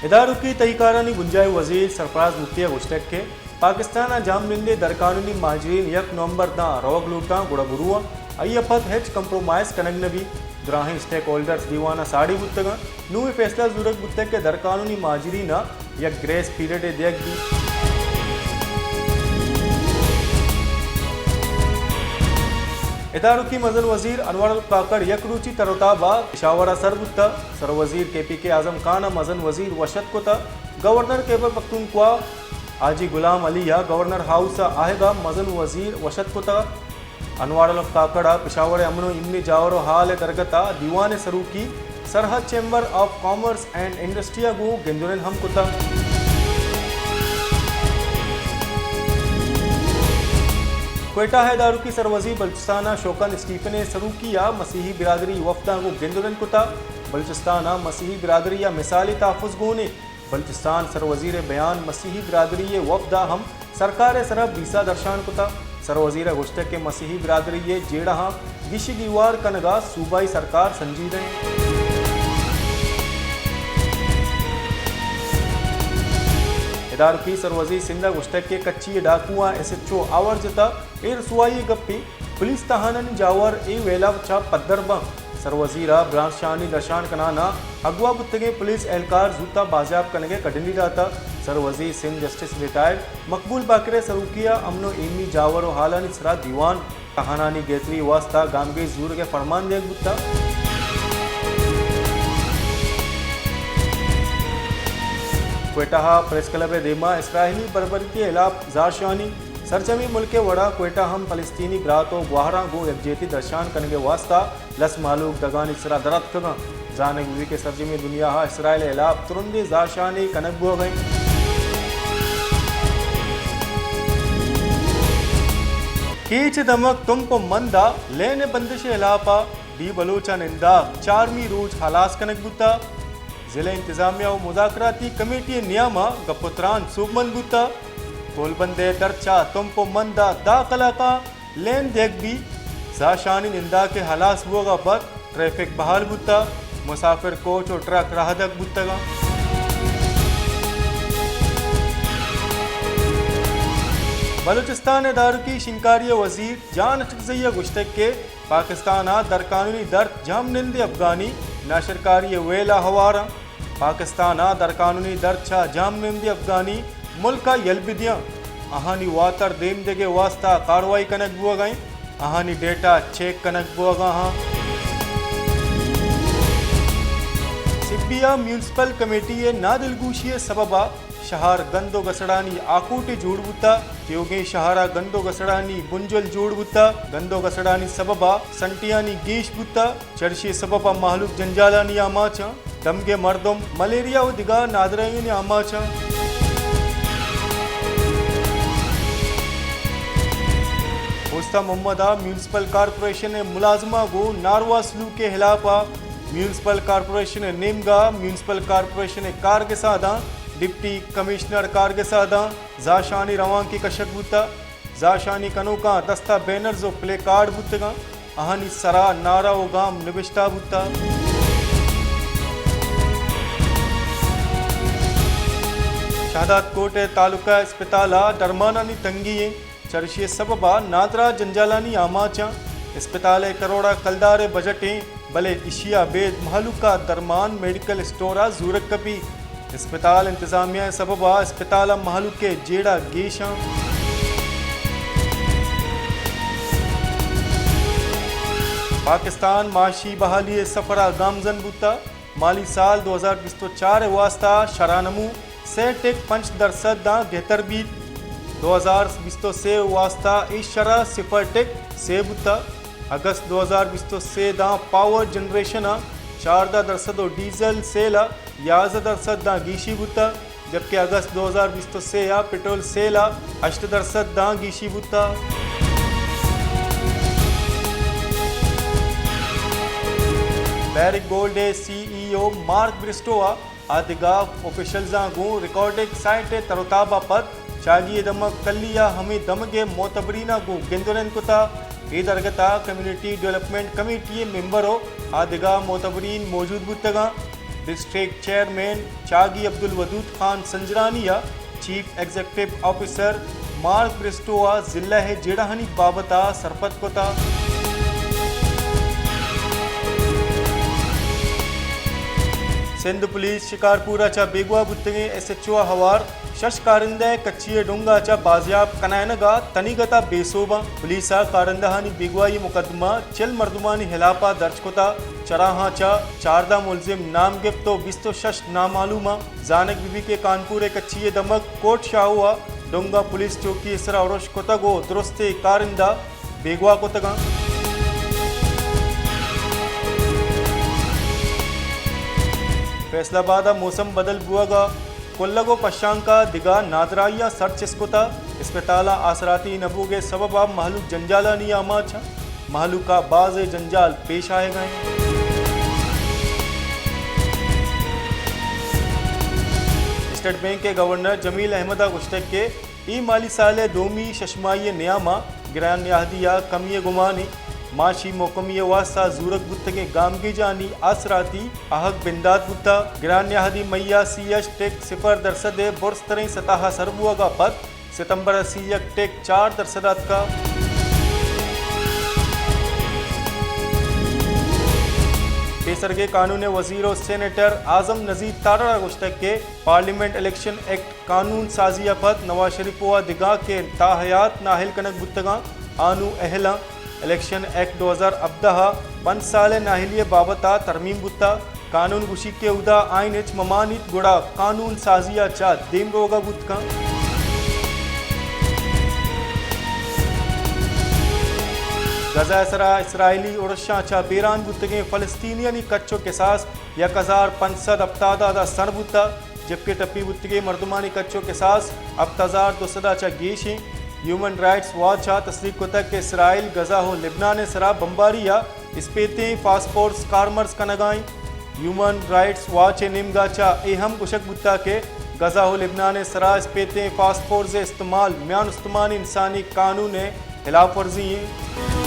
ادارکی تہی کارانی بنجاہی وزیر سرفراز بگٹی ءَ گوشتگ کہ پاکستان ءَ جہمنندیں درقانونی مہاجرین یک نومبر داں روگ لوٹاں گڑا برواں، آئی ءَ پد ہچ کمپرومائز کنگ نہ بیت۔ دراہیں اسٹیک ہولڈرز دیوان ءَ ساڑی بوتگ انت۔ نوں اے فیصلہ زورگ بوتگ کہ درقانونی مہاجرین ءَ یک گریس پیریڈے دیگ بیت۔ ادارکی مزن وزیر انوار الحق کاکڑ یک روچی تر و تاب ءَ پشاور ءَ سر بوتگ۔ سر وزیر کے پی کے اعظم خان ءَ مزن وزیر وش اتک کتگ۔ گورنر خیبر پختونخوا حاجی غلام علی ءَ گورنر ہاؤس ءَ آہگ ءَ مزن وزیر وش اتک کتگ۔ انوار الحق کاکڑ ءَ پشاور ءِ امن و ایمنی جاور و ہال ءِ درگت ءَ دیوان ءِ سروکی سرحد chamber of commerce and industry ءَ گوں گندورین ہم کتگ۔ کوئٹہ ءَ ادارکی سروزیر بلوچستان ءَ شوکند اسٹیفن ءِ سروکی ءَ مسیحی برادری وفداں گوں گندورین کتگ۔ بلوچستان ءَ مسیحی برادری ءَ مثالی تحفظ گون انت۔ بلوچستان سروزیر ءِ بیان مسیحی برادری ءِ وفد ءَ ہم سرکار ءِ سرا بیسہ درشان کتگ۔ سروزیر ءَ گوشتگ کہ مسیحی برادری ءِ جیڑہاں گیشی گیوار کنگ ءَ صوبائی سرکار سنجیدہ انت۔ ادارکی سروزیر سندھ ءَ گوشتگ کہ کچی ءِ ڈاکواں ایس ایچ او آور جتگ، اے رسوائی ءِ گپے۔ پولیس تاہانانی جاور اے ویل ءَ چہ پدر بنت۔ سروزیر ءَ برانز شاہانی درشان کنان ءَ اگوا بوتگیں پولیس اہلکار زوت ءَ بازیاب کنگ ءِ کڈنی داتگ۔ سروزیر سندھ جسٹس ریٹائرڈ مقبول باقر ءِ سروکی ءَ امن و ایمنی جاور و ہالانی سرا دیوان، تاہانانی گہتری ءِ واستہ گامگیج زورگ ءِ فرمان دیگ بوتگ۔ کوئٹہ ءَ پریس کلب ءِ دیما اسرائیلی بربریت ءِ ہلاپ زہرشانی۔ سرجمیں ملک ءِ وڑا کوئٹہ ہم فلسطینی برات و گواہراں گوں یکجہتی درشان کنگ ءِ واستہ لس مہلوک دگانی سرا در اتکگ انت۔ زانگ بہ بیت کہ سرجمیں دنیا ءَ اسرائیل ءِ ہلاپ ترندیں زہرشانی کنگ بوگ ءَ انت۔ کیچ ءِ دمگ تمپ و مند ءَ لین ءِ بندش ءِ ہلاپ ءَ ڈی بلوچ ءِ ننداک چارمی روچ ہلاس کنگ بوتگ۔ ضلع انتظامیہ و مذاکراتی کمیٹی ءِ نیام ءَ گپ و تران سوبمند بوتگ۔ کولبند ءِ درچ ءَ تمپ و مند ءَ دہ کلاکاں لین دیگ بیت۔ زہرشانی ننداک ءِ ہلاس بوگ ءَ پد ٹریفک بحال بوتگ، مسافر کوچ و ٹرک راہدگ بوتگ انت۔ بلوچستان ءِ ادارکی شنگکاری ءِ وزیر جان اچکزئی ءَ گوشتگ کہ پاکستان ءَ درقانونی درچ جہمنندیں افغانی ناشرکاری ءِ ویل ءَ ہوار انت۔ پاکستان ءَ درقانونی درچ ءَ جہمنندیں افغانی ملک ءَ یل بہ دیاں، آہانی واتر دیم دیگ ءِ واستہ کاروائی کنگ بوگ ءَ انت، آہانی ڈیٹا چیک کنگ بوگ ءَ انت۔ سبی ءَ میونسپل کمیٹی ءِ نادلگوشی ءِ سبب ءَ شہر گند و گسڑانی آکوٹے جوڑ بوتگ۔ تیوگیں شہر ءَ گند و گسڑانی بنجل جوڑ بوتگ۔ گند و گسڑانی سبب ءَ سنٹیانی گیش بوتگ۔ چرشی ءِ سبب ءَ مہلوک جنجالانی آماچ انت۔ دمگ ءِ مردم ملیریا و دگہ نادراہیانی آماچ انت۔ اوستہ محمد ءَ میونسپل کارپوریشن ءِ ملازماں گوں ناروا سلوک ءِ ہلاپ ءَ میونسپل کارپوریشن ءِ نیمگ ءَ میونسپل کارپوریشن ءِ کارگس ءَ داں ڈپٹی کمشنر کارگس ءَ داں زہرشانی روانکے کشگ بوتگ۔ زہرشانی کنوکاں دست ءَ بینرز و پلے کارڈ بوتگ انت، آہانی سرا نعرہ و گام نبشتہ بوتگ۔ شہداد کوٹ ءِ تعلقہ اسپتال ءَ درمانانی تنگی انت۔ چرشی ءِ سبب ءَ نادراہ جنجالانی آماچ انت۔ اسپتال ءِ کروڑ ءَ کلدار ءِ بجٹ انت، بلے ایشی ءَ ابید مہلوک ءَ درمان میڈیکل اسٹور ءَ زورگ کپیت۔ اسپتال انتظامیہ ءِ سبب ءَ اسپتال ءَ مہلوک ءِ جیڑہ گیش انت۔ پاکستان معاشی بحالی ءِ سفر ءَ گامزن بوتگ۔ مالی سال دو ہزار بیست و چار ءِ واستہ شرح نمو سے ٹک پنچ درسد داں گہتر بیت۔ دو ہزار بیست و سے ءِ واستہ اے شرح صفر ٹک سے بوتگ۔ اگست دو ہزار بیست و سے داں پاور جنریشن ءَ چاردہ درسد و ڈیزل سیل ءَ یازدہ درسد داں گیشی بوتگ، جبکہ اگست دو ہزار بیست و سے ءَ پٹرول سیل ءَ ہشت درسد داں گیشی بوتگ۔ بیرک گولڈ ءِ سی ای او مارک برسٹو ءَ آ دگہ آفیشلزاں گوں ریکارڈنگ سائٹ ءِ تر و تاب ءَ پد چاگی ءِ دمگ کلی ءَ ہمے دمگ ءِ معتبریناں گوں گند و نند کتگ۔ اے درگت ءَ کمیونٹی ڈویلپمنٹ کمیٹی ءِ ممبر و آ دگہ معتبرین موجود بوتگ انت۔ ڈسٹرکٹ چیئرمین چاگی عبدالودود خان سنجرانی ءَ chief executive officer mark Bristow ءَ ضلع ءِ جیڑہانی بابت ءَ سرپد کت۔ سندھ پولیس شکارپور ءَ چہ بیگواہ بوتگیں ایس ایچ او ءَ ہوار شش کارندہ ءِ کچی ءِ ڈونگ ءَ چہ بازیاب کنائینگ ءَ تنیگت ءَ بے سوب اَنت۔ پولیس ءَ کارندہانی بیگواہی ءِ مقدمہ چل مردمانی ہلاپ ءَ درج کت ءُ چراہاں چہ چاردہ ملزم نام گپت ءُ بیست ءُ شش نامعلوم اَنت۔ زانگ بہ بیت کہ کانپور ءِ کچی ءِ دمگ کوٹ شاہو ءَ ڈونگ ءَ پولیس چوکی ءِ سرا ارش کتگ ءُ درستیں کارندہ بیگواہ کتگ اَنت۔ فیصل آباد ءَ موسم بدل بوگ ءَ کلگ ءُ پشانک ءَ دگہ نادراہیاں سر چست کتگ۔ اسپتالاں آسراتی نہ بوگ ءِ سبب ءَ مہلوک جنجالانی آماچ اَنت۔ مہلوک ءَ باز جنجال پیش آیگ ءَ اِنت۔ اسٹیٹ بینک ءِ گورنر جمیل احمد ءَ گوشتگ کہ اے مالی سال ءِ دومی شش ماہی ءِ نیام ءَ گران نیادی ءِ کمی ءِ گمان اِنت۔ معاشی مھکمی ءِ واستہ زورگ بوتگیں گامگیجانی آسراتی آہگ بندات بوتگ۔ گران نیادی مئی ءَ سی اچ ٹک صفر درسد ءِ برزتریں سطح ءَ سر بوگ ءَ پد ستمبر ءَ سی یک ٹک چار درسد ءَ اتکگ۔ پیسرگیں قانون ءِ وزیر ءُ سینیٹر اعظم نذیر تارڑ ءَ گوشتگ کہ پارلیمنٹ الیکشن ایکٹ قانون سازی ءَ پد نواز شریف ءَ دگہ کہ تاحیات نااہل کنگ بوتگ اَنت، آ نوں اہل اَنت۔ الیکشن ایکٹ دو ہزار ہبدہ ءَ پنچ سال ءِ نااہلی ءِ بابت ءَ ترمیم بوتگ۔ قانون گوشیت کہ اودا آئین ہچ مہ مانیت، گڑا قانون سازی ءَ چہ دیم روگ ءَ بوت کنت۔ غزہ ءِ سرا اسرائیلی ارشاں چہ بیران بوتگیں فلسطینیانی کچ ءُ کساس یک ہزار پنچ سد ہپتاد ءَ سر بوتگ۔ جبکہ ٹپی بوتگیں مردمانی کچ ءُ کساس ہپت ہزار دو سد ءَ چہ گیش اِنت۔ ہیومن رائٹس واچ ءَ تصدیق کتگ کہ اسرائیل غزہ ءُ لبنان ءِ سرا بمباری ءَ اسپیتیں فاسفورس کارمرز کنگ ءَ اِنت۔ ہیومن رائٹس واچ ءِ نیمگ ءَ چہ اے ہم گوشگ بوتگ کہ غزہ ءُ لبنان ءِ سرا اسپیتیں فاسفورس ءِ استعمال میان استمانی انسانی قانون ءِ ہلاپ ورزی اِنت۔